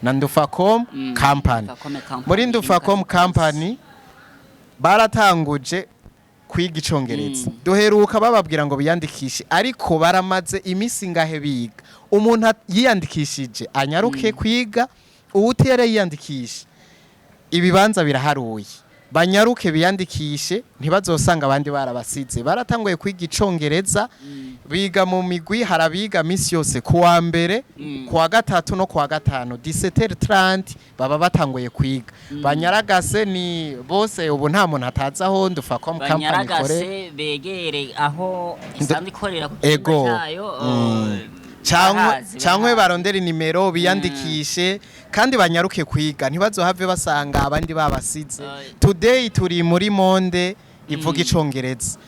Na Ndufacom Company. Ndufacom Company Muri iri mu Ndufacom kazi kose. Company baratanguje kwiga icongereza. Duheruka bababwira ngo biyandikishe, ariko baramaze iminsi ngahe biga. Umuntu yiyandikishije anyaruke kwiga, uwutera yiyandikishe, ibibanza biraharuye, banyaruke biyandikishe, ntibazosanga abandi barabasize. Baratanguye kwiga icongereza, biga mu migwi. Harabiga misi yose kuwa mbere, kuwa gatatu no kuwa gatanu 17h30 baba batanguye kwiga. Banyaragase ni bose, ubu nta muntu atazi aho Ndufacom Company ikore. Banyaragase begere aho isanzwe ikorera ku kibuga cyayo. Cankwe cankwe barahazi. Barondera inimero biyandikishe kandi banyaruke kwiga, ntibazohave basanga abandi babasize. Today turi muri monde ivuga icongereza.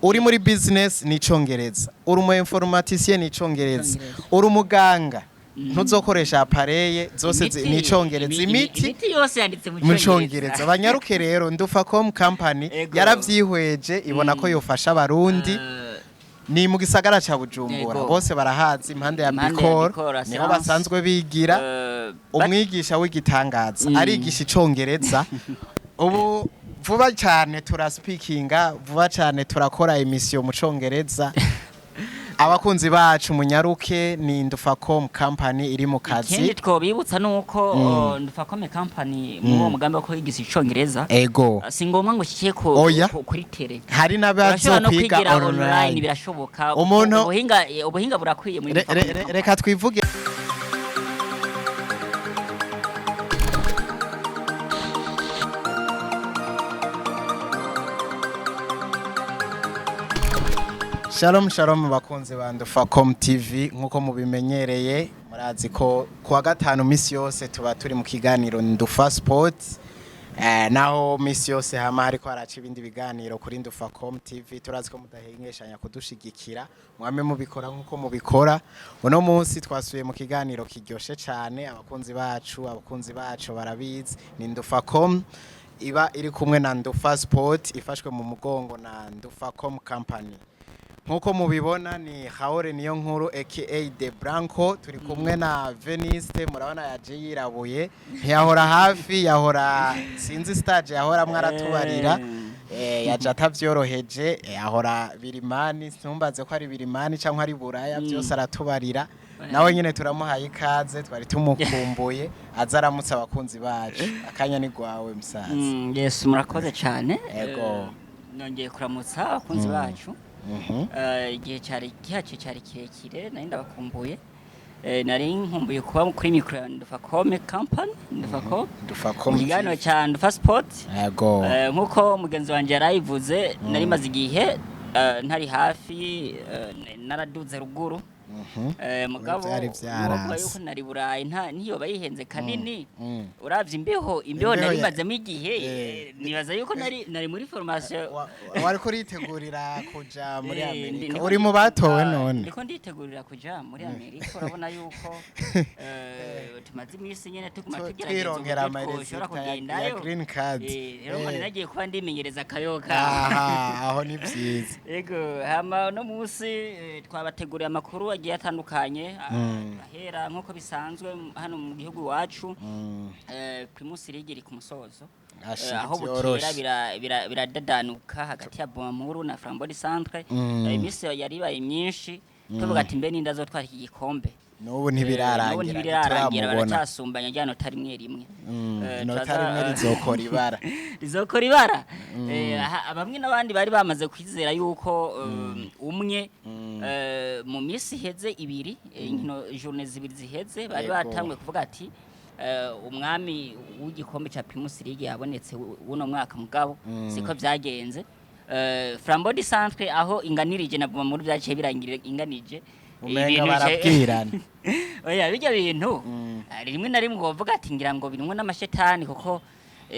Uri muri business ni icongereza, uri umu informaticien ni icongereza, uri umuganga ntuzokoresha appareil zose ni icongereza, imiti imiti yose yanditse mu mu congereza. Banyaruke rero, Ndufacom Company yaravyihweje ibona ko yofasha abarundi. Ni mu gisagara ca Bujumbura. Bose barahazi, impande ya Impande ya Bicor Bicor niho Assurance. basanzwe bigira. Umwigisha w'igitangaza arigisha icongereza. Ubu vuba cyane turaspeakinga, vuba cyane turakora émission mu congereza. Abakunzi bacu munyaruke, ni Ndufacom Company iri mu Ikindi kazi. twobibutsa nuko Ndufacom Company muri uwo mugambi wo kwigisha icongereza, si ngombwa ngo ushike Oya. kuri tele. Hari Urashobora no n'abazokwiga kwigira online, online. birashoboka. Ubuhinga burakwiye muri Ndufacom Company. Reka twivuge. Shalom shalom bakunzi ba Ndufacom TV. Nkuko mubimenyereye, murazi ko kuwa gatanu misi yose tuba turi mu kiganiro Ndufa Sport. Naho misi yose hama hariko haraca ibindi biganiro kuri Ndufacom TV, turazi ko mudahengeshanya kudushigikira, mwame mubikora nkuko mubikora. Uno munsi twasubiye mu kiganiro kiryoshe cyane. Abakunzi bacu barabizi, ni Ndufacom iba iri kumwe na Ndufa Sport, ifashwe mu mugongo na Ndufacom Company. Nkuko mubibona ni Haore niyo nkuru aka De Branco, turi kumwe na Veniste. Murabona yaje yirabuye, ntiyahora hafi, yahora sinzi stage yahora mwaratubarira. Yaje atavyoroheje, ahora Birimani, ntumbaze ko ari Birimani cyangwa ari Buraya, byose aratubarira. Nawe nyine turamuhaye ikaze, twari tumukumbuye. Aza aramutse abakunzi bacu, akanya ni gwawe musaza. Yes, murakoze cyane. Ego. Nongeye kuramutsa abakunzi bacu. Igihe cyari gihaciye cyari kirekire, nari ndabakumbuye. Nari nkumbuye kuba kuri mikoro ya Ndufacom Company, Ndufacom Ndufacom mu kiganiro cya Ndufa Sport. Ego. Nk'uko mugenzi wanjye yarayivuze, nari maze igihe ntari hafi, naraduze ruguru. Mugabo Vyari vyaranse. wovuga yuko nari Burayi nta ntiyoba yihenze kanini. Uravye imbeho Imbeho nari mazemo igihe, nibaza yuko nari muri formation. Wariko uritegurira kuja muri Amerika. Uri mu batowe none? Ndiko nditegurira kuja muri Amerika. Urabona yuko tumaze iminsi nyene tuguma tugerageza twironkera uburyo ama twoshobora résultat ya kugendayo. Green card. Rero ngo nagiye kuba ndimenyereza akayoka. Aha, aho ni vyiza. Ego, hama no munsi twabateguriye amakuru agiye atandukanye, ahera nk'uko bisanzwe hano mu gihugu iwacu. Primus League iri ku musozo. Asha, Aho bukera vyoroshe. biradadanuka hagati ya Bumamuru na Flambeau du Centre. Iminsi yari ibaye myinshi tuvuga ati mbe ninda azotwara iki gikombe. N'ubu N'ubu ntibirarangira. ntibirarangira. Ntituramubona. Baracyasumbanya rya nota rimwe rimwe. Inota rimwe rizokora ibara. Rizokora ibara. Bamwe n'abandi bari bamaze kwizera yuko umwe mu minsi iheze ibiri, inkino journée zibiri ziheze, bari batanguye kuvuga ati umwami w'igikombe ca Primus League yabonetse w'uno mwaka, mugabo siko vyagenze. Flambeau du Centre aho inganirije na Bumamuru vyaciye birangira inganije. Umenga Ibintu barabwirana. Oya, bijya bintu rimwe na rimwe wovuga ati ngira ngo birimwo n'amashetani kuko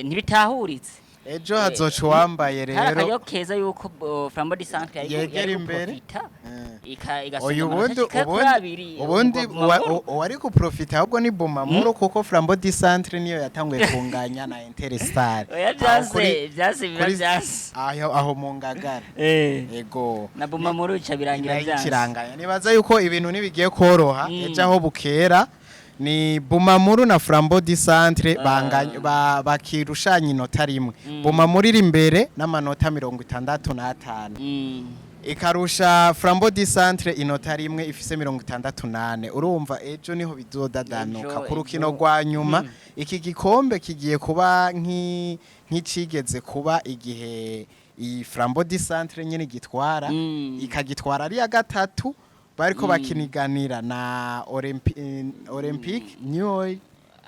ntibitahuritse. Ejo hazoca uwambaye Hari rero akaryo keza yuko Flambeau du Centre yari yegera yari imbere. guprofita igasonga Oya, amanota ubundi ashika kuri ubundi abiri ubundi Bumamuru. Uwari guprofita ahubwo ni Bumamuru, kuko Flambeau du Centre niyo yatanguye kunganya na Interstar. Oya, Aho vyanse biba vyanse. aho mu Ngagara. Ego. Na Bumamuru ica birangira vyanse. Ikiranganya nibaza yuko ibintu nibigiye koroha. Ejo aho bukera Ni Bumamuru na Flambeau du Centre bakirushanya inota rimwe. Bumamuru iri imbere n'amanota 65, ikarusha Flambeau du Centre inota rimwe, ifise 64. Urumva ejo niho bizodadanuka Ejo, ku rukino ejo. rwa nyuma. Iki gikombe kigiye kuba nk'icigeze kuba igihe iyi Flambeau du Centre nyene gitwara, ikagitwara ari ya gatatu, bariko bakiniganira na Olympique New Oil.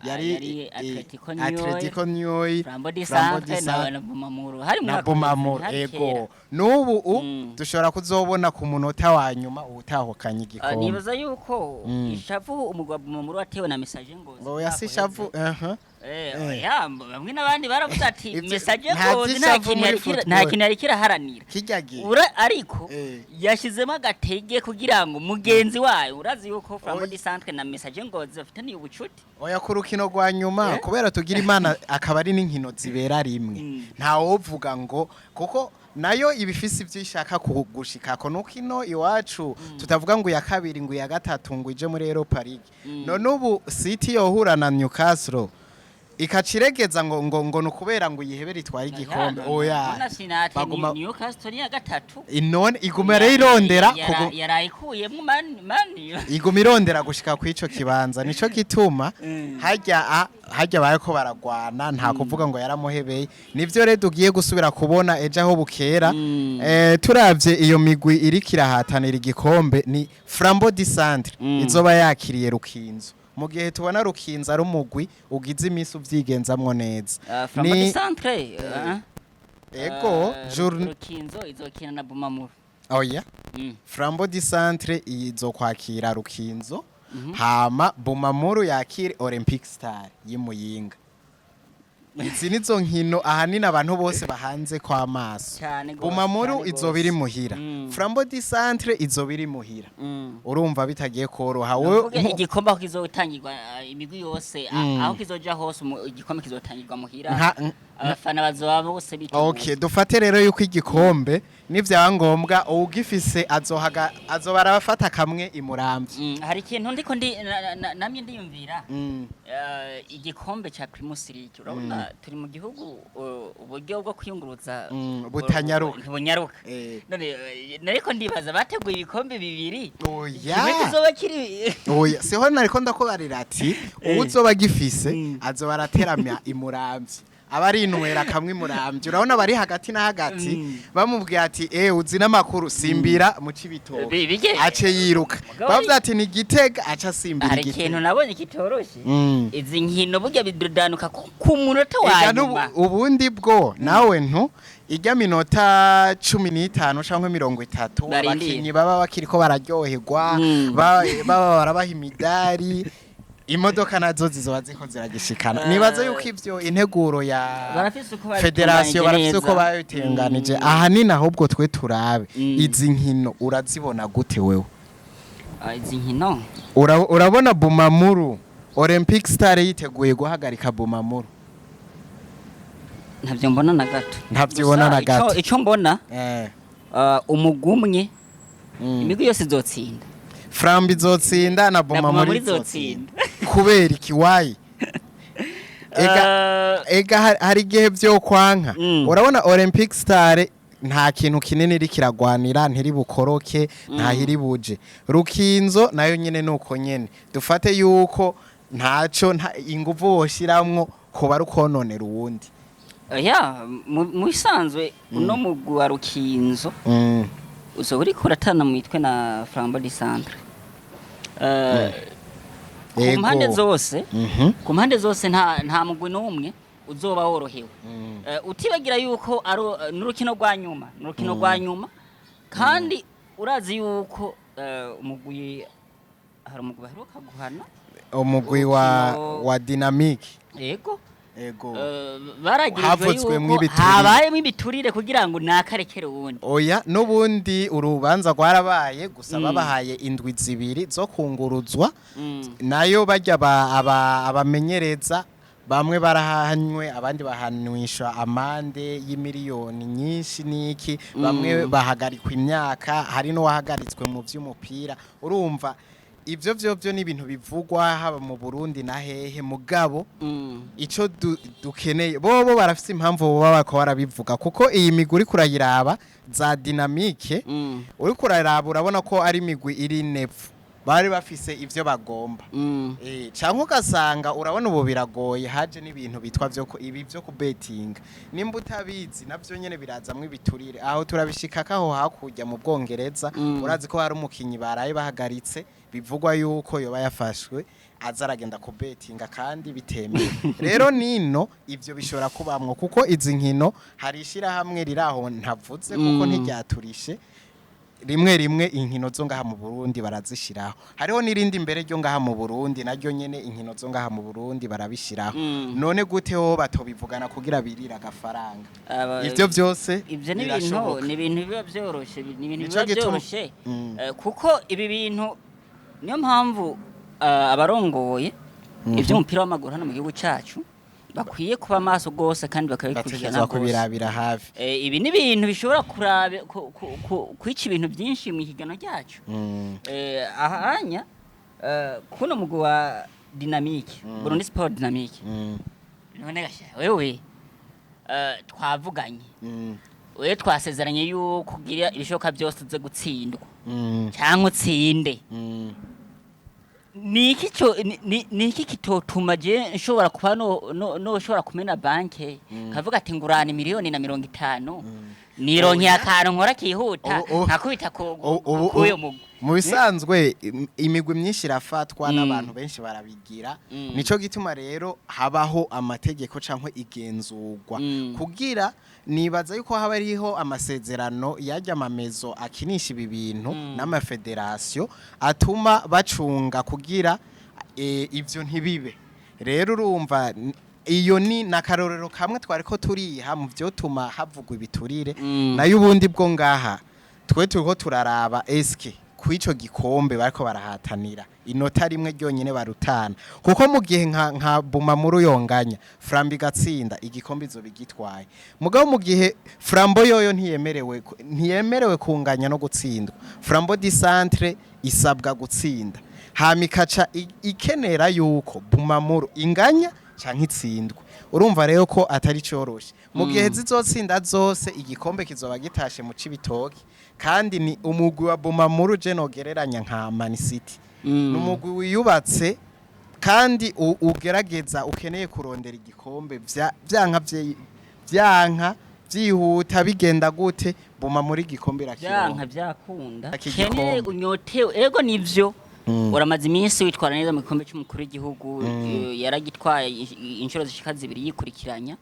Yari Yari Atletico New Oil, Atletico New Oil, Flambeau du Flambeau du Centre na Centre na Bumamuru hari mu na mwaka Bumamuru. uheze, hari Ego, kera. n'ubu dushobora kuzobona ku munota wa nyuma uwutahukanye igikombe. Nibaza yuko ishavu umugwa Bumamuru watewe na Messager Ngozi Oya, si ishavu, aha. Oya, bamwe n'abandi baravuze ati Ivyo Messager nta Ngozi nta vy'ishavu kintu muri nta football. kintu yariko iraharanira. Kirya gihe Ariko yashizemo agatege kugira ngo mugenzi wayo, urazi yuko Flambeau Oya. du Centre na Messager Ngozi bafitaniye ubucuti. Oya, ku rukino rwa nyuma, kubera tugira Imana akaba ari n'inkino zibera rimwe, ntawovuga ngo kuko nayo ibifise ibyo ishaka gushikako, nuko ino iwacu tutavuga ngo iya kabiri, ngo iya gatatu, ngo ije muri Europa League. None ubu City yohura na Newcastle ikaciregeza ngo nukubera ngo yihebere itwaye igikombe? Oya. None sinate Baguma Newcastle ni iya gatatu. Inone iguma rero irondera Yarayikuyemwo Man iguma irondera gushika kw'ico kibanza. Nico gituma harya bariko baragwana, nta kuvuga ngo yaramuhebeye. Nivyo rero tugiye gusubira kubona ejo aho bukera. Turavye iyo migwi iriko irahatanira igikombe, ni Flambeau du Centre izoba yakiriye Rukinzo, mu gihe tubona Rukinzo ari umugwi ugize imisi uvyigenzamwo neza. Flambeau du Centre Ego. Rukinzo izokina na Bumamuru. Oya. Flambeau du Centre izokwakira Rukinzo, hama Bumamuru yakire Olympic Star y'Imuyinga. Izi nizo nkino ahanini abantu bose bahanze kw'amaso. Cyane gose, Bumamuru cyane izoba iri gose. muhira, Flambeau du Centre izoba iri muhira. Urumva bitagiye koroha wewe. Nukuvuga igikombe aho kizotangirwa, imigwi yose, aho kizoja hose, igikombe kizotangirwa muhira, abafana bazoba bose biteguye. Okay, dufate rero yuko igikombe nivyangombwa uwugifise azohaga, azoba arabafata kamwe imuramvye. Hari ikintu ndiko ndi namye ndiyumvira. Igikombe ca Primus League, urabona turi mu gihugu uburyo bwo kwiyunguruza Butanyaruka. Ntibunyaruka. None nariko ndibaza, bateguye ibikombe bibiri, Oya. kimwe kizoba kiri Oya, siho nariko ndakubarira ati uwuzoba gifise azoba arateramya imuramvye, aba arinywera kamwe imuramvye. Urabona bari hagati na hagati, bamubwiye ati uzi n'amakuru, simbira mu Cibitoke, ace yiruka. Mugabo Bavuze ati ni Gitega, aca asimbira hari ikintu Igitega. nabonye kitoroshe. Izi nkino burya bidudanuka ku munota wa Ega nyuma. Ubundi bwo nawe ntu ijya minota 15 canke 30 Barindira. abakinyi baba bakiriko bararyoherwa, baba barabaha imidari, imodoka nazo zizoba ziko ziragishikana. Nibaza yuko ivyo integuro ya Barafise uko federasiyo babitunganije barafise uko neza. babitenganije. Ahanini ahubwo twe turabe izi nkino urazibona gute wewe? Izi nkino Urabona Bumamuru, Olympic Star yiteguye guhagarika Bumamuru? Ntabyo mbona na gato. Ntabyo ubona Gusa na gato. Ico mbona, umugumwe, imigwi yose izotsinda. Flambeau izotsinda na Bumamuru Bumamuru izotsinda. izotsinda. Kubera iki? Wayi ega ega hari igihe byo kwanka. Urabona Olympic Star nta kintu kinini iri kiragwanira, ntiri bukoroke, ntahiri buje. Rukinzo nayo nyene nuko nyene, dufate yuko ntaco inguvu woshiramwo kuba ari ukononera uwundi. Ya, mu bisanzwe uno mugwi wa Rukinzo uzoba uriko uratana mu mitwe na Flambeau du Centre. Ku mpande zose, ku mpande zose nta mugwi n'umwe uzoba worohewe. Utibagira yuko ari n'urukino rwa nyuma, n'urukino rwa nyuma, kandi urazi yuko umugwi, hari umugwi baheruka guhana. Umugwi wa wa Dynamic. Yego. Ego. Baragirijwe Havutswemwo yuko ibiturire. habayemo ibiturire kugira ngo nakarekere uwundi. Oya, n'ubundi urubanza rwarabaye, gusa babahaye indwi 2 zo kunguruzwa. Nayo bajya abamenyereza bamwe barahanywe, abandi bahanwisha amande y'imiliyoni nyinshi niki, bamwe bahagarikwa imyaka, hari n'uwahagaritswe mu vy'umupira. Urumva Ivyo vyovyo ni ibintu bivugwa haba mu Burundi na hehe, mugabo ico dukeneye, bobo barafise impamvu boba bariko barabivuga, kuko iyi migwi uriko urayiraba za Dynamique, uriko uraraba urabona ko ari imigwi iri nepfu, bari bafise ivyo bagomba. Canke ugasanga urabona ubu biragoye, haje n'ibintu bitwa vyo ibi vyo kubetinga, nimba utabizi navyo nyene birazamwo ibiturire. Aho turabishikako aho hakurya mu Bwongereza. Urazi ko hari umukinyi baraye bahagaritse, bivugwa yuko yoba yafashwe aza aragenda kubetinga kandi bitemewe. Rero nino ivyo bishobora kubamwo, kuko izi nkino hari ishirahamwe riri aho ntavuze kuko ntiryaturishe. Rimwe rimwe inkino zo ngaha mu Burundi barazishiraho, hariho n'irindi mbere ryo ngaha mu Burundi, naryo nyene inkino zo ngaha mu Burundi barabishiraho. None gute ho batobivugana kugira birira agafaranga? Ivyo vyose Ivyo ni ibintu birashoboka. ni ibintu biba vyoroshe, ni ibintu Nico biba vyoroshe. Kuko ibi bintu niyo mpamvu abarongoye ivy'umupira w'amaguru hano mu gihugu cacu bakwiye kuba maso gose kandi bakabikurikirana Bategerezwa gose. kubirabira hafi. Ibi ni ibintu bishobora kurabe kwica ibintu byinshi mu ihiganwa ryacu. Ahanya kuno mugwi wa Dynamique, Burundi Sport Dynamique, none gasha wewe, twavuganye, wewe twasezeranye yuko ugira ibishoboka byose uze gutsindwa cyangwa utsinde. Niki cyo niki kitotuma je nshobora kuba no ushobora kumena banke kavuga ati ngurana 50 miliyoni nironkeye Oya. akantu nkora kihuta, nkakubita kuyo mugwi. Mu bisanzwe imigwi myinshi irafatwa n'abantu benshi barabigira. Nico gituma rero habaho amategeko canke igenzurwa, kugira nibaza yuko haba hariho amasezerano yajya amamezo akinisha ibi bintu n'amafederasiyo atuma bacunga kugira ivyo ntibibe. Rero urumva iyo ni nakarorero kamwe twariko turiha mu vyotuma havugwa ibiturire. Nayo ubundi bwo ngaha twe turiko turaraba eske kw'ico gikombe bariko barahatanira inota rimwe ryonyene barutana, kuko mu gihe nka Bumamuru yonganya, Flambeau igatsinda, igikombe izoba igitwaye. Mugabo mu gihe Flambeau yoyo ntiyemerewe kunganya no gutsindwa, Flambeau du Centre isabwa gutsinda, hama ikaca ikenera yuko Bumamuru inganya canke itsindwe. Urumva rero ko atari coroshe. Mu gihe zizotsinda zose, igikombe kizoba gitashe mu Cibitoke. Kandi ni umugwi wa Bumamuru je nogereranya nka Man City, ni umugwi wiyubatse kandi ugerageza, ukeneye kurondera igikombe vyanka vyihuta. Bigenda gute, Bumamuru igikombe Byanka irakironka. byakunda Iki kene gikombe. Unyotewe, ego nivyo, uramaze iminsi witwara neza mu gikombe cy'umukuru w'igihugu. Yaragitwaye inshuro zishika zibiri yikurikiranya,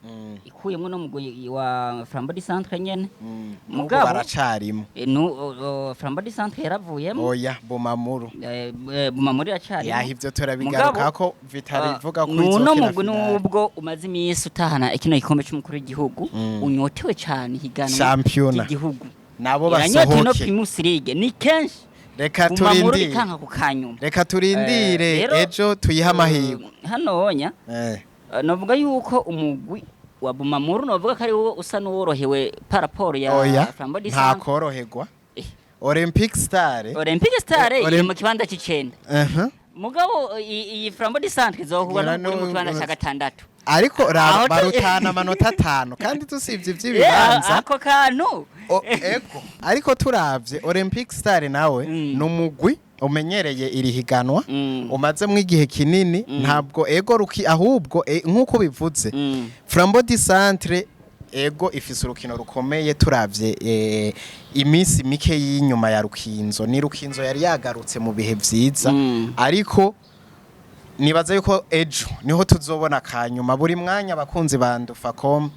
ikuyemwo no mugwi wa Flambeau du Centre nyene. N'ubu Mugabo baracarimo. Nu Flambeau du Centre yaravuyemo. Oya, Bumamuru. Bumamuru iracarimo. Yaha, ivyo turabigaruka ko Vitali ivuga ko Nuno izokina mugwi finale. nubwo umaze iminsi utahana kino gikombe cy'umukuru w'igihugu, unyotewe cyane higanwa Shampiyona. ry'igihugu. Nabo Iranyotewe no basohoke. Primus League ni kenshi Reka Bumamuru turindire. bikanka ku kanyuma. Reka turindire. Rero, Ejo tuyihe amahirwe. Hano wonya novuga yuko umugwi wa Bumamuru novuga ko ari wo usa n'uworohewe par rapport ya Oya, Flambeau du nta Centre. koroherwa. Olympic Star Olympic Star iri Olymp- mu kibanza c'icenda, mugabo iyi Flambeau du Centre izohura Igera n'uri mu kibanza ca gatandatu. Ariko Aho barutana amanota 5, kandi tusivye ivy'ibibanza. Ako kantu. Ego, ariko turavye Olympic Star nawe ni umugwi umenyereye iri higanwa, umazemwo igihe kinini. Ntabwo ego ruki, ahubwo nk'uko bivuze, Flambeau du Centre ego ifise urukino rukomeye. Turavye iminsi mike y'inyuma ya Rukinzo, ni Rukinzo yari yagarutse mu bihe vyiza. Ariko nibaza yuko ejo niho tuzobona kanyuma. Buri mwanya abakunzi ba Ndufacom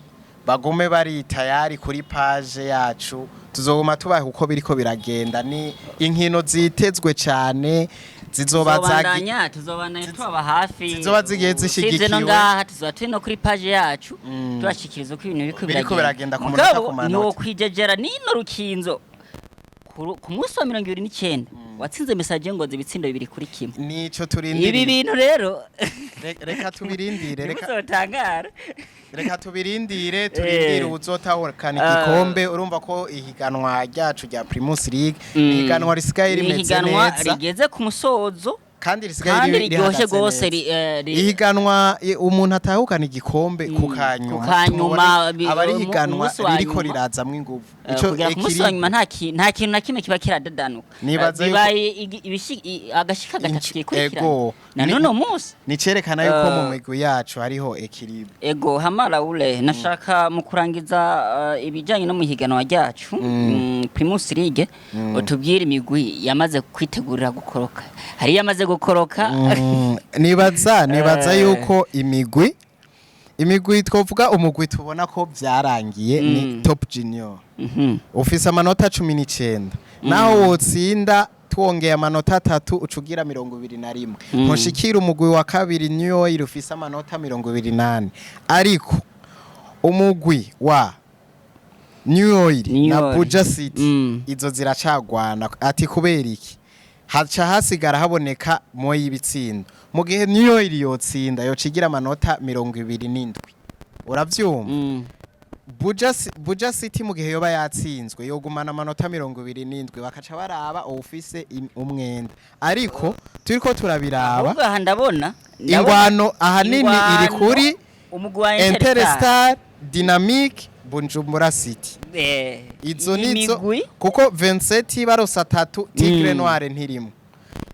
bagume bari tayari kuri page yacu, tuzoguma tubaha uko biriko biragenda. Ni inkino zitezwe cyane, zizoba Tuzobandanya tubaba hafi. Zizoba zigiye Usibye no zishigikiwe. ngaha, tuzoba turi no kuri page yacu tubashikiriza uko ibintu biriko Biriko biragenda ku munota Mugabo ku manota. ntiwokwijejera nino Rukinzo ku munsi wa 29 watsinze Messager Ngozi ibitsindo 2-1. Nico Ibi turindiriye. bintu rero Reka tubirindire, reka ntimuzotangara. Reka tubirindire, turindire uzotahukana igikombe. Urumva ko ihiganwa ryacu rya Primus League, ihiganwa risigaye Ni rimeze ihiganwa neza rigeze ku musozo kandi risigaye kandi riryoshye rihagaze gose, neza. Ihiganwa, umuntu atahukana igikombe ku kanyuma, Ku kanyuma, tumubone aba ari ihiganwa umunsi wa ririko nyuma. rirazamwo inguvu. Ico Kugera ku munsi wa nyuma nta kintu na kimwe kiba kiradadanuka. Nibaza Bibaye agashika gatatu kikurikirana Ego. na none munsi. Ni cerekana yuko mu migwi yacu hariho équilibre. Ego, hama Raule, nashaka mu kurangiza ibijanye no mu higanwa ryacu, Primus League, utubwire imigwi yamaze kwitegurira gukoroka. Hari yamaze gukoroka. Nibaza yuko imigwi twovuga, umugwi tubona ko vyarangiye ni Top Junior. Ufise amanota 19, naho wotsinda twongeye amanota 3 ucugira 21, ntushikira umugwi wa kabiri New Oil ufise amanota 24. Ariko umugwi wa New Oil New na Oil. Buja City, izo ziracagwana. Ati kubera iki? Haca hasigara haboneka mo y'ibitsindo. Mu gihe New Oil yotsinda, yocigira amanota 27, uravyumva? Buja City mu gihe yoba yatsinzwe yogumana amanota 27, bakaca baraba uwufise umwenda. Ariko turiko turabiraba, Ahubwo aha ndabona ingwano ahanini iri ingwano, kuri umugwi wa Interstar, Interstar, Dynamic, Bujumbura City. Izo iyi nizo migwi kuko 27 barose 3, Tigre Noire ntirimo.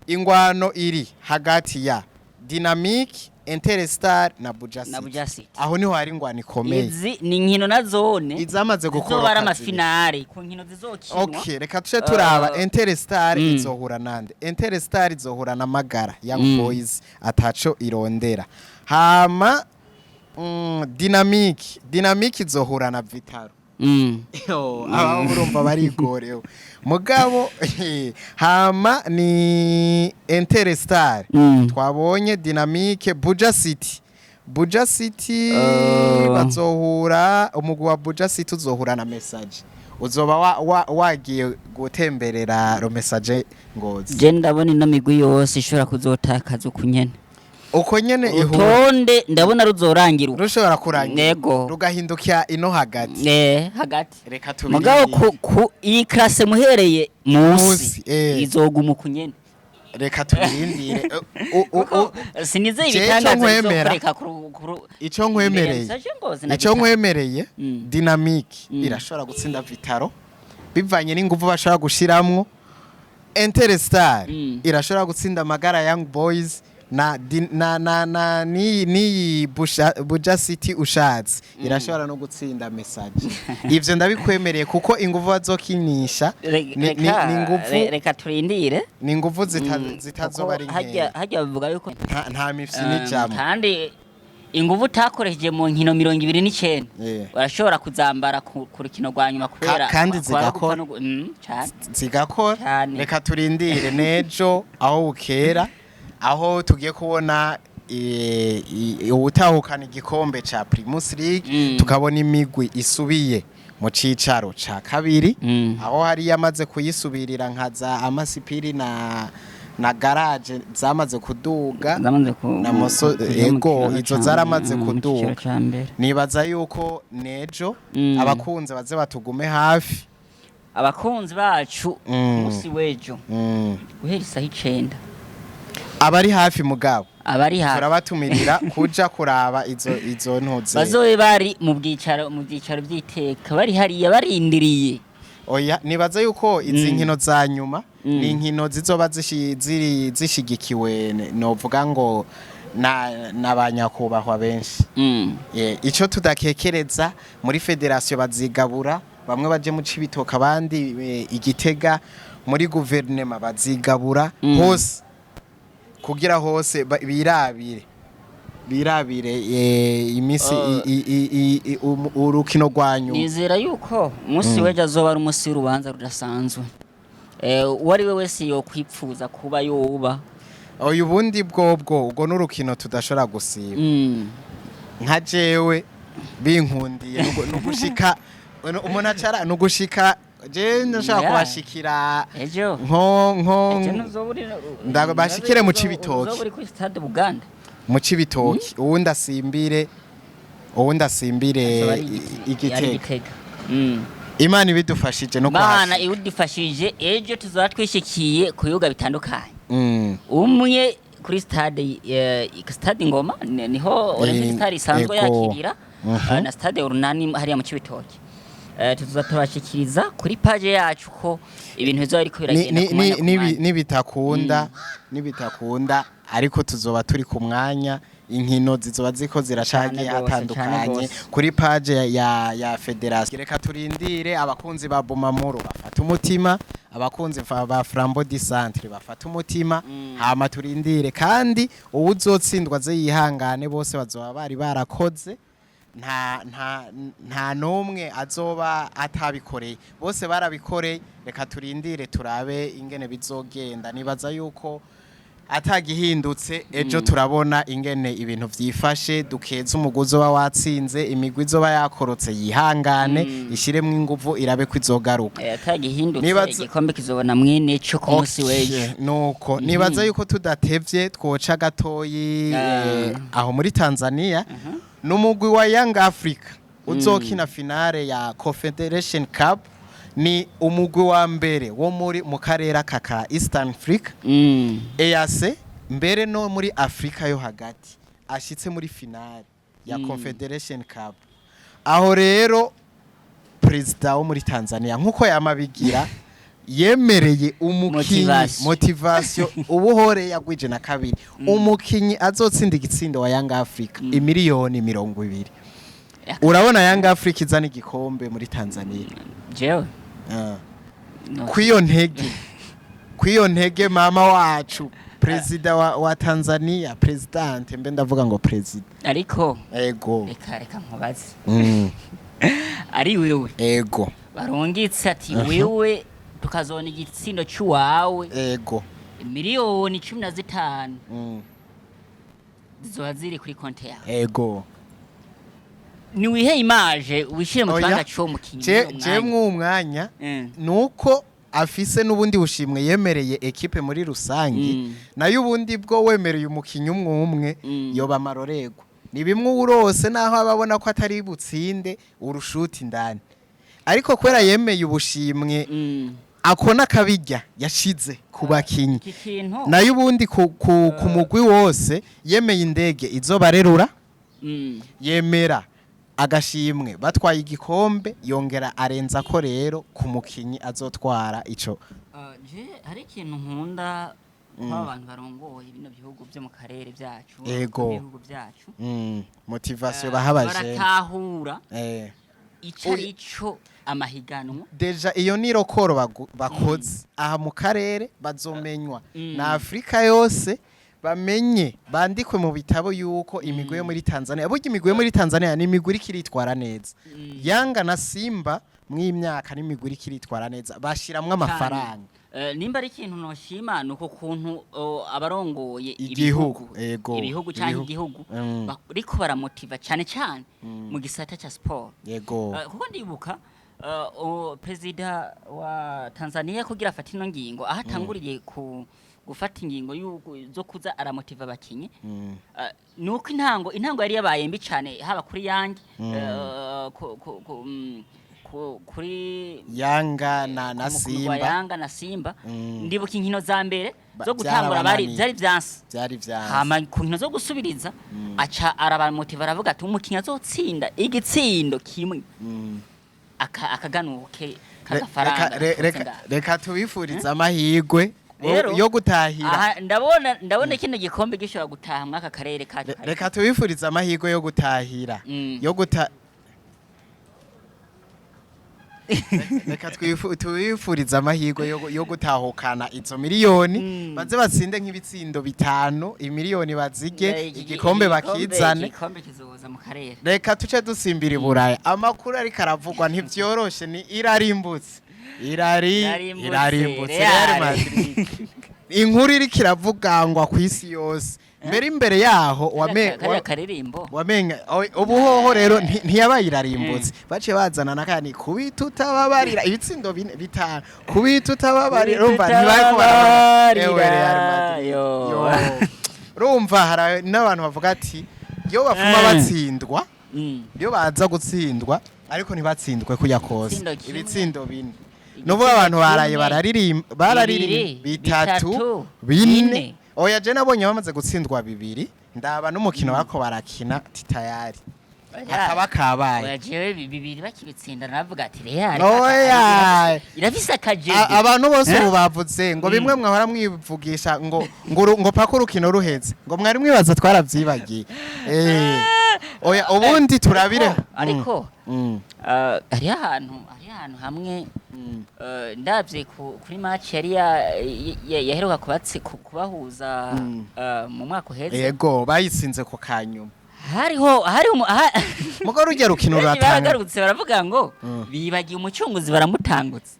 Ingwano iri hagati ya Dynamic, Interstar na Buja na City. Buja City. Aho niho hari ingwano ikomeye. Izi ni inkino na zone Izamaze zizoba gukoroka ari zibiri. amafinale ku nkino zizokinwa. Okay, reka tuce turaba Interstar izohura nande. Interstar izohura na Magara Young Boys ataco irondera. Hama Dynamic izohura na Vitaro. Yo, aba urumva barigorewe. Mugabo hama ni Interstar. Twabonye Dynamic, Buja City. Buja City bazohura, umugwi wa Buja City uzohura na Message. Uzoba wagiye gutemberera ro Message Ngozi. Je ndabona ino migwi yose ishobora kuzotakaza uku nyene. Uko nyene ihura. Urutonde ndabona ruzorangira uko. Rushobora kurangira. Yego. Rugahindukira ino hagati. Hagati. Reka Mugabo tubirindire. ku iyi classe muhereye Musi, musi izoguma uku nyene. Reka tubirindire. Kuko sinizeye Je, ico ibitangaza nkwemera. bizokoreka kuru Ico nkwemereye. Message Ngozi na Icyo Vitaro. nkwemereye, Dynamic irashobora gutsinda Vitaro bivanye n'inguvu bashobora gushiramwo. Interstar irashobora gutsinda Magara Young Boys na niyi Buja City ushatse irashobora no gutsinda Message. Ivyo ndabikwemereye kuko inguvu bazokinisha ni inguvu Reka turindire. ni inguvu zitazoba ari Kuko hajya nkeya. hajya bavuga yuko Nta mifsi n'ijambo. Kandi inguvu utakoresheje mu nkino 29 urashobora kuzambara ku rukino rwa nyuma kubera Kandi kubera zigakora. gupfa no cane. Zigakora. Cane. Reka turindire nejo aho bukera, aho tugiye kubona uwutahukana igikombe ca Primus League, tukabona imigwi isubiye mu cicaro ca kabiri, aho hari yamaze kuyisubirira nka za Amasipiri na Garage zamaze kuduga. Zamaze ku Na moso kuja mu ego kibanza izo ca zaramaze mu cicaro kuduga. ca mbere. Nibaza yuko nejo abakunzi baze batugume hafi. Abakunzi bacu, umunsi w'ejo guhera isaha 9, Abari hafi mugabo abari hafi turabatumirira kuja kuraba izo ntuze. Bazobe bari mu byicaro by'iteka, bari hariya barindiriye. Oya, nibaza yuko izi nkino za nyuma ni inkino zizoba ziri zishigikiwe, novuga ngo na ba nyakubahwa benshi. Ico tudakekereza, muri fédération bazigabura, bamwe baje mu Cibitoke, abandi Igitega, muri guverinema bazigabura hose kugira hose birabire imisi urukino rwa nyuma. Nizera yuko umunsi w'ejo azoba ari umunsi w'urubanza rudasanzwe. Uwo ari we wese yokwipfuza kuba yoba. Oya, ubundi bwobwo ubwo n'urukino tudashobora gusiba. Nka jewe binkundiye nugushika umuntu acara nugushika je ndashaka kubashikira Ejo nko ejo ntuzoba uri Bashikire mu Cibitoke. Uzoba uri kuri stade Buganda. Mu Cibitoki, uwundi asimbire. Uwundi asimbire Azoba ari ari Igitega. Igitega. Imana ibidufashije no Imana kuhashika. iwudufashije, ejo tuzaba twishikiye ku bibuga bitandukanye. Umwe kuri stade, stade Ngoma, niho Olympic Star isanzwe yakirira, na stade Urunani hariya mu Cibitoke. Tuzoza tubashikiriza kuri page yacu ko ibintu bizoba biriko biragenda ku mwanya ku mwanya. Nibitakunda ariko tuzoba turi ku mwanya, inkino zizoba ziko ziracagiye Cane gose, cane hatandukanye gose. kuri page ya federation. Reka turindire abakunzi ba Bumamuru bafata umutima, abakunzi ba Flambeau du Centre bafata umutima, hama turindire. Kandi uwuzotsindwa aze yihangane, bose bazoba bari barakoze, nta n'umwe azoba atabikoreye, bose barabikoreye. Reka turindire turabe ingene bizogenda. Nibaza yuko atagihindutse ejo turabona ingene ibintu vyifashe. Dukeze umuguzi uba watsinze, imigwi izoba yakorotse yihangane, ishiremwo inguvu, irabe ko izogaruka. Atagihindutse, igikombe kizobona mwene co ku munsi w'ejo. Okay, nuko nibaza yuko tudatevye twoca gatoyi aho muri Tanzania, n'umugwi wa Young Africa uzokina finale ya Confederation Cup. Ni umugwi wa mbere wo muri mu karere aka ka Eastern Africa, EAC, mbere no muri Afrika yo hagati, ashitse muri finale ya Confederation Cup. Aho rero perezida wo muri Tanzania, nkuko yamabigira, yemereye umukinyi Motivation. motivation ubuhore yagwije na kabiri, umukinyi azotsinda igitsindo wa Young Africa 20 miliyoni. Urabona Young Africa izana igikombe muri Tanzania? Jewe Ah. no. Kwiyo ntege mama wacu perezida wa Tanzania, presidente, mbe ndavuga ngo perezida. Ariko Ego. reka nkubaze, ari wewe Ego. barungitse ati wewe tukazona igitsindo c'uwawe, Ego. 15 miliyoni zizoba ziri kuri konti yawe, Ego. niwihe image wishire mu Oya. kibanza c'uwo mukinyi Je muri uwo je mwanya? mw'uwo mwanya nuko afise n'ubundi bushimwe yemereye ekipe muri rusange, nayo ubundi bwo wemereye umukinyi umwe umwe yoba amarorerwa. Ni bimwe urose naho aba abona ko atari butsinde urushuti indani, ariko kubera yemeye ubushimwe akona akabirya yashize ku bakinyi. Iki kintu Nayo ubundi ku mugwi wose yemeye indege izobarerura, yemera agashimwe batwaye igikombe, yongera arenza ko rero ku mukinyi azotwara ico. Je hari ikintu nkunda kw'aba bantu barongoye bino bihugu byo mu karere byacu, ibihugu byacu, Motivation bahabaje. Baratahura ico ari cyo amahiganwa. Déjà iyo ni record bakoze aha mu karere, bazomenywa na Afrika yose, bamenye bandikwe mu bitabo yuko imigwi yo muri Tanzania, burya imigwi yo muri Tanzania ni imigwi iriko iritwara neza. Yanga na Simba mw'imyaka ni imigwi iriko iritwara neza, bashiramwo amafaranga. Nimba ari ikintu noshima, ni uko kuntu abarongoye Igihugu, ibihugu, ego, ibihugu canke ibihugu. igihugu bariko baramotiva cane cane mu gisata ca siporo. Kuko ndibuka perezida wa Tanzania kugira afate ino ngingo, aho atanguriye ku gufata ingingo zo kuza aramotiva abakinyi, nuko intango yari yabaye mbi cane, haba kuri Yange, kuri Yanga na ku mugwi wa Simba. Yanga na Simba. Ndibuka inkino za mbere zo gutangura bari vyarabananiye. vyari vyanse. Vyari vyanse. Hama ku nkino zo gusubiriza aca arabamotiva, aravuga ati umukinyi azotsinda igitsindo kimwe akaganuke k'agafaranga gatotse. Reka tubifurize amahirwe Rero, yo gutahira. Aha ndabona kino gikombe gishobora gutaha mw'aka karere kacu. Reka tubifurize amahirwe yo gutahira, yo guta reka tubifurize amahirwe yo gutahukana izo miliyoni, baze batsinde nk'ibitsindo 5, imiliyoni bazige, igikombe bakizane. Igikombe kizoza mu karere. Reka tuce dusimbira i Buraya. Amakuru ariko aravugwa ntivyoroshe, ni irarimbutse, irari Irarimbutse, irarimbutse. Real. Real Madrid, inkuru iriko iravugangwa ku isi yose mbere imbere yaho Kariya karirimbo. Wamenga ubuhoho rero ntiyabaye irarimbutse, baciye bazana nakani kubita utababarira, ibitsindo 4, 5, kubita utababarira. Urumva ntibariko barabona. Ewe Real Madrid. Yo. Yo. Urumva hari n'abantu bavuga ati iyo bafuma batsindwa. Iyo baza gutsindwa, ariko ntibatsindwe kuya kose. Igitsindo kimwe. Ibitsindo bine. Igitsindo Nubu abantu baraye kimwe, bararirimba, bararirimba bibiri, bitatu, bitatu, bine. bine. Oya, je nabonye bamaze gutsindwa bibiri, ndaba n'umukino bako barakina titayari akaba kabaye. Oya, jewe bibiri bakibitsinda navuga ati Real Oya. irafise akajege. Abantu bose Eh? ubu bavuze ngo bimwe mwahora mwivugisha ngo paka urukino ruheze, ngo mwari mwibaza twarabyibagiye. Oya, ubundi turabire. Ariko hariho ahantu hamwe ndabye kuri match yari yaheruka kubahuza mu mwaka uheze. Yego, bayitsinze ku kanyuma. Hariho Mugo rujya rukino benshi ruratanga. Baragarutse baravuga ngo bibagiye umucunguzi, baramutangutse.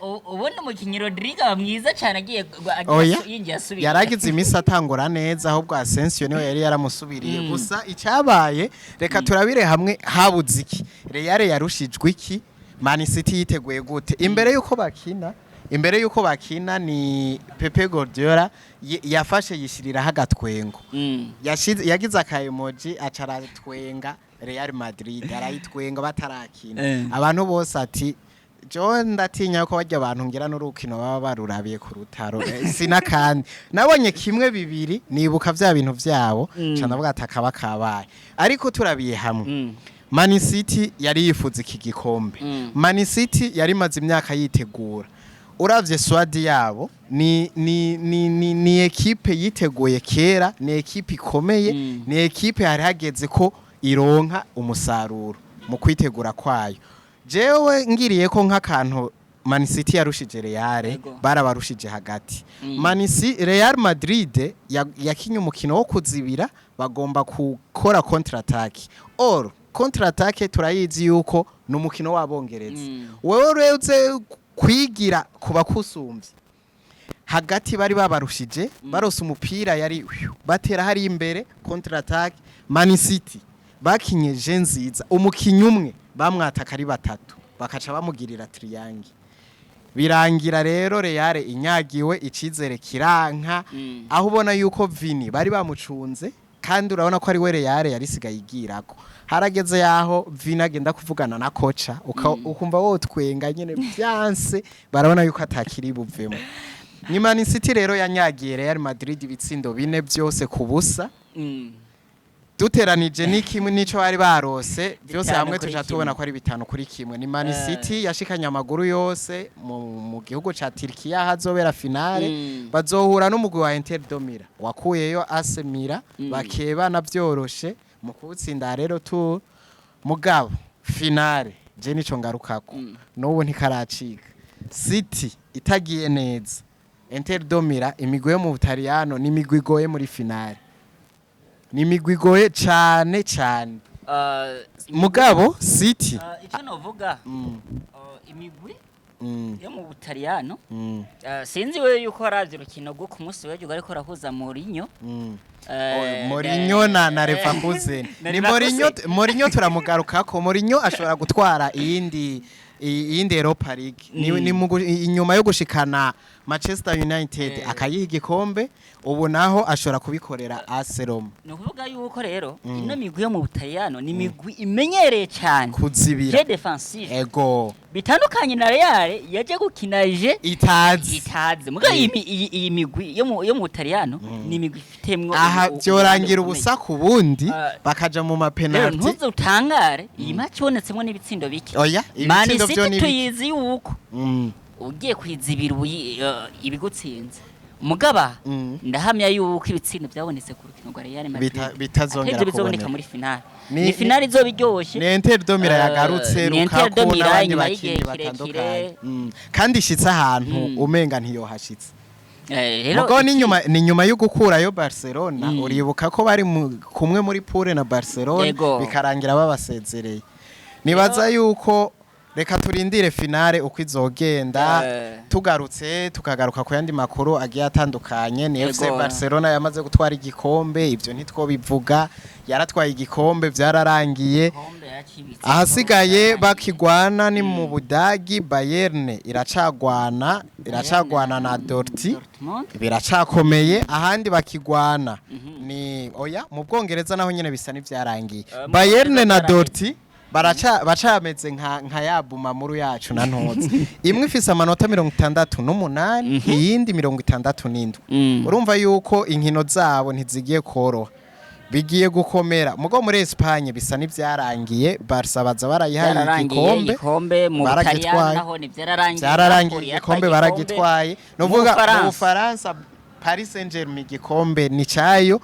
Ubundi umukinnyi Rodrigo aba mwiza cyane agiye Oya. yinjiye asubira. Yaragize iminsi atangura neza, ahubwo Asensio niwe yari yaramusubiriye. Gusa icyabaye, reka turabire hamwe habuze iki, Real yarushijwe iki, Man City yiteguye gute imbere yuko bakina. Ni Pepe Guardiola yafashe yishiriraho agatwengo. Yagize aka emoji, aca aratwenga Real Madrid, arayitwenga batarakina. Abantu bose ati jo ndatinya ko bajya abantu ngira n'urukino baba barurabiye ku rutaro. Sinakandi nabonye kimwe, bibiri, nibuka vya bintu vyabo. Ca ndavuga ati akaba kabaye, ariko turabiye hamwe, Man City yari yifuza iki gikombe. Man City yari imaze imyaka yitegura. Uravye squad yabo, ni ekipe yiteguye kera, ni ekipe ikomeye. Ni ekipe hari hageze ko ironka umusaruro mu kwitegura kwayo. Jewe ngiriye ko nk'akantu Man City yarushije Real, barabarushije hagati. Man City, Real Madrid yakinye umukino wo kuzibira, bagomba gukora contre attaque. Or contre attaque turayizi yuko ni umukino w'abongereza. Wewe uretse kwigira ku bakusumvye hagati, bari babarushije, barose umupira yari batera hari imbere contre attaque. Man City bakinye jeu nziza, umukinyi umwe bamwataka ari batatu, bakaca bamugirira triangle, birangira rero Real inyagiwe, icizere kiranka. Aho ubona yuko Vini bari bamucunze, kandi urabona ko ari we Real yari isigaye igirako. Harageze yaho Vini agenda kuvugana na coach, ukumva wotwenga nyene byanse, barabona yuko atakiri buvemo. Ni Man City rero yanyagiye Real Madrid ibitsindo bine byose ku busa. Duteranije n'ikimwe n'ico bari barose byose Bitanu hamwe, kuri tuja kimwe. tubona ko ari 5-1. Ni Man City yashikanye amaguru yose mu gihugu ca Turkiya hazobera finale. Bazohura n'umugwi wa Inter de Milan wakuyeyo AC Milan, bakebana vyoroshe mu kuwutsinda rero tu mugabo finale je nico ngarukako. N'ubu ntikaracika, City itagiye neza, Inter de Milan, imigwi yo mu Butaliyano ni imigwi igoye muri finale, ni imigwi igoye cane cane. Mugabo City Icyo novuga, imigwi yo mu Butaliyano, sinzi we yuko waravye urukino rwo ku munsi w'ejo ariko rahuza Mourinho. Mourinho na Leverkusen. Na Ni Leverkusen. Mourinho turamugarukako. Mourinho ashobora gutwara iyindi Europa League ni inyuma yo gushikana Manchester United akayiha igikombe, ubu naho ashobora kubikorera AS Roma. Ni ukuvuga yuko rero ino migwi yo mu Butaliyano ni imigwi imenyereye cyane Kuzibira. Jeu défensif. Bitandukanye na Real yaje gukina jeu Itazi. itazi. Muga iyi migwi yo mu Butaliyano ni imigwi ifitemwo Aha vyorangira ubumenyi. ubusa ku bundi, bakaja mu Rero mapenalty. ntuze utangare iyi match ibonetsemwo n'ibitsindo bike. Oya, Man ibitsindo vyo City ni bike. tuyizi yuko ugiye kwizibira ibigutsinze, mugaba ndahamya yuko ibitsindo byabonetse ku rukino rwa Real Madrid Bitazongera atari byo bizoboneka kuboneka. muri finale. Ni finale izoba iryoshe. Ni Inter de Milan yagarutse, Ni Inter de Lukaku Milan n'abandi inyuma y'igihe bakinyi batandukanye. kirekire. Kandi ishitse ahantu umenga ntiyohashitse. Rero Mugabo ni nyuma yo gukurayo Barcelona. Uribuka ko bari kumwe muri poule na Barcelona, bikarangira babasezereye. Nibaza yuko reka turindire finale uko izogenda, tugarutse tukagaruka ku yandi makuru agiye atandukanye. Ni FC Barcelona yamaze gutwara igikombe, ibyo ntitwobivuga, yaratwaye igikombe, byararangiye. Igikombe. Yaracibitse. Ahasigaye bakigwana ni mu Budagi. Bayern iracagwana na Dorti. Dortmund. Biracakomeye. Ahandi bakigwana ni oya, mu Bwongereza naho nyene bisa n'ivyarangiye. Mu Bayern Bwongereza na byararangiye. Dorti baraca bacameze nka ya Bumamuru yacu na Ntozi. Imwe ifise amanota 68, iyindi 67. Urumva yuko inkino zabo ntizigiye koroha, bigiye gukomera. Mugo muri Espagne bisa n'ivyarangiye, Barca baza barayihaye Byararangiye. igikombe. Igikombe mu Baragitwaye. Butaliyani naho ni byararangiye. Byararangiye. Napoli Igikombe yatwaye. baragitwaye. Mu Nuvuga mu Bufaransa. Bufaransa, Paris Saint-Germain igikombe ni cayo.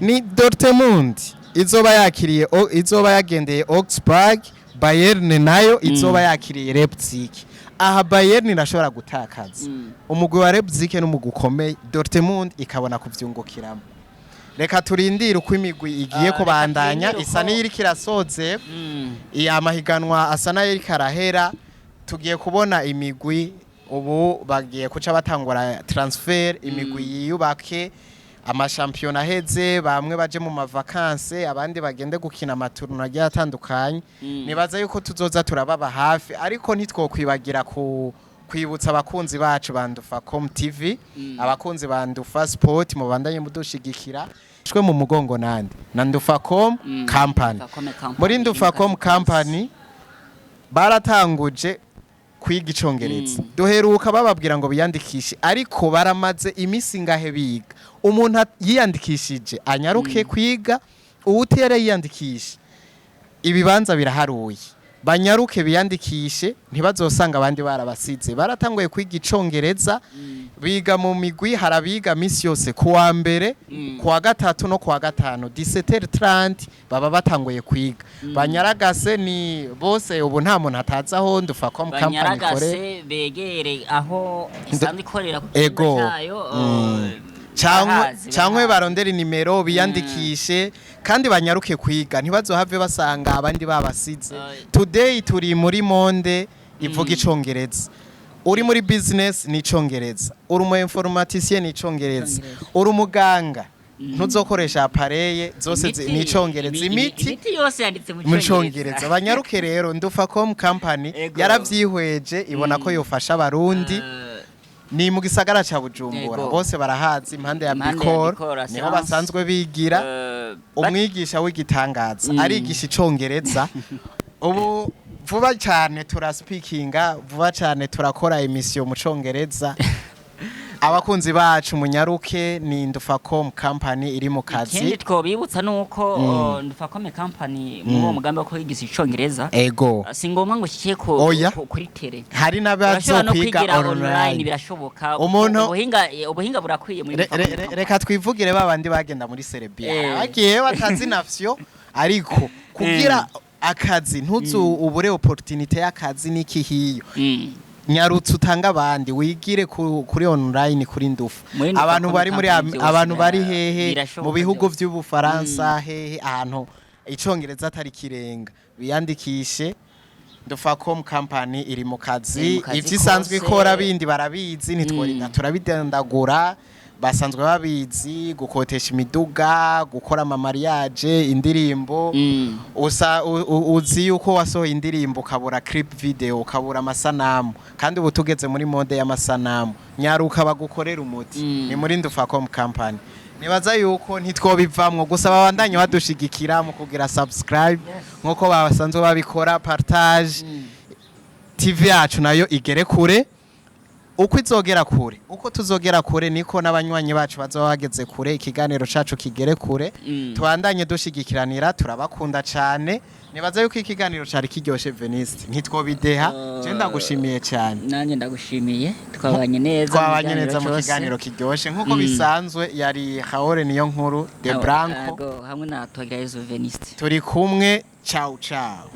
Ni Dortmund izoba yakiriye izoba yagendeye Augsburg, Bayern nayo izoba yakiriye Leipzig. Aha Bayern irashobora gutakaza. Umugwi wa Leipzig ni umugwi ukomeye, Dortmund ikabona kuvyungukiramo. Reka turindire uko imigwi igiye Reka kubandanya. turindire Isa n'iyiriko irasoze. Iya amahiganwa asa n'ayiriko arahera. Tugiye kubona imigwi ubu bagiye kuca batangura transfer, imigwi yiyubake. Amashampiyona aheze, bamwe baje mu ma vacances, abandi bagende gukina ama tournois agiye atandukanye. Nibaza yuko tuzoza turababa hafi, ariko ntitwokwibagira ku kwibutsa abakunzi bacu ba Ndufacom TV, abakunzi ba Ndufa Sport, mubandanye mudushigikira shwe mu mugongo nande na Ndufacom Company. Ndufacom Company Muri iri mu Ndufacom kazi kose. Company baratanguje kwiga icongereza. Duheruka bababwira ngo biyandikishe, ariko baramaze iminsi ngahe biga. Umuntu yiyandikishije anyaruke kwiga, uwutera yiyandikisha ibibanza biraharuye, banyaruke biyandikishe ntibazosanga abandi barabasize. Baratanguye kwiga icongereza, biga mu migwi. Harabiga misi yose kuwa mbere, kuwa gatatu no kuwa gatanu 17h30 baba batanguye kwiga. Banyaragase ni bose, ubu nta muntu atazi aho Ndufacom Company ikore. Banyaragase begere aho isanzwe ikorera ku Ego. kibuga cyayo. Cankwe cankwe barahazi. Barondera inimero biyandikishe kandi banyaruke kwiga ntibazohave basanga abandi babasize. Today turi muri monde ivuga icongereza. Uri muri business ni icongereza, uri umu informaticien ni icongereza, Icongereza. uri umuganga ntuzokoresha appareil zose ni icongereza, imiti Imiti yose yanditse mu mu congereza. Banyaruke rero, Ndufacom Company Ego. yaravyihweje ibona ko yofasha abarundi. Ni mu gisagara ca Bujumbura. Ego. Bose barahazi, impande ya Impande ya Bicor Bicor niho Assurance. basanzwe bigira. Umwigisha w'igitangaza arigisha icongereza. Ubu vuba cyane turaspeakinga, vuba cyane turakora émission mu congereza. Abakunzi bacu munyaruke, ni Ndufacom Company iri mu Ikindi kazi. twobibutsa nuko Ndufacom Company muri uwo mugambi wo kwigisha icongereza, Ego. si ngombwa ngo ushike Oya. kuri tele. Hari Urashobora no n'abazokwiga kwigira online. online. Birashoboka. Ubuhinga burakwiye muri Ndufacom Company. Reka twivugire ba bandi bagenda muri Serbia, bagiye batazi navyo, ariko kugira akazi ntuzu ubure opportunité y'akazi n'iki hiyo. Nyarutse utanga abandi wigire kuri online kuri Ndufa. Muri Ndufa Abantu Company bari muri byose abantu bari hehe birashoboka mu bihugu byose. by'Ubufaransa, hehe ahantu icongereza atari kirenga, biyandikishe. Ndufacom Company iri mu kazi. Iri mu kazi Ivyo isanzwe kose. ikora bindi barabizi, ntitworinda turabidendagura, basanzwe babizi: gukotesha imiduga, gukora ama mariage, indirimbo. Usa uzi yuko wasohoye indirimbo ukabura clip video, ukabura amasanamu, kandi ubu tugeze muri mode y'amasanamu. Nyaruka bagukorera umuti. Ni muri Ndufacom Company. Nibaza yuko ntitwobivamwo, gusa babandanye badushigikira mu kugira subscribe nkuko basanzwe babikora, partage. TV yacu nayo igere kure. Uko izogera kure, uko tuzogera kure, niko n'abanywanyi bacu bazoba bageze kure, ikiganiro cacu kigere kure. Tubandanye dushigikiranira, turabakunda cane. Nibaza yuko ikiganiro cari kiryoshe. Veniste, ntitwobideha. Je ndagushimiye cyane. Nanjye ndagushimiye, twabanye neza mu Twabanye kiganiro neza mu cose. kiganiro kiryoshe nk'uko bisanzwe. Yari Haore niyo nkuru de Branco Ago, hamwe na Twagirayezu Veniste. Turi kumwe. Ciao ciao.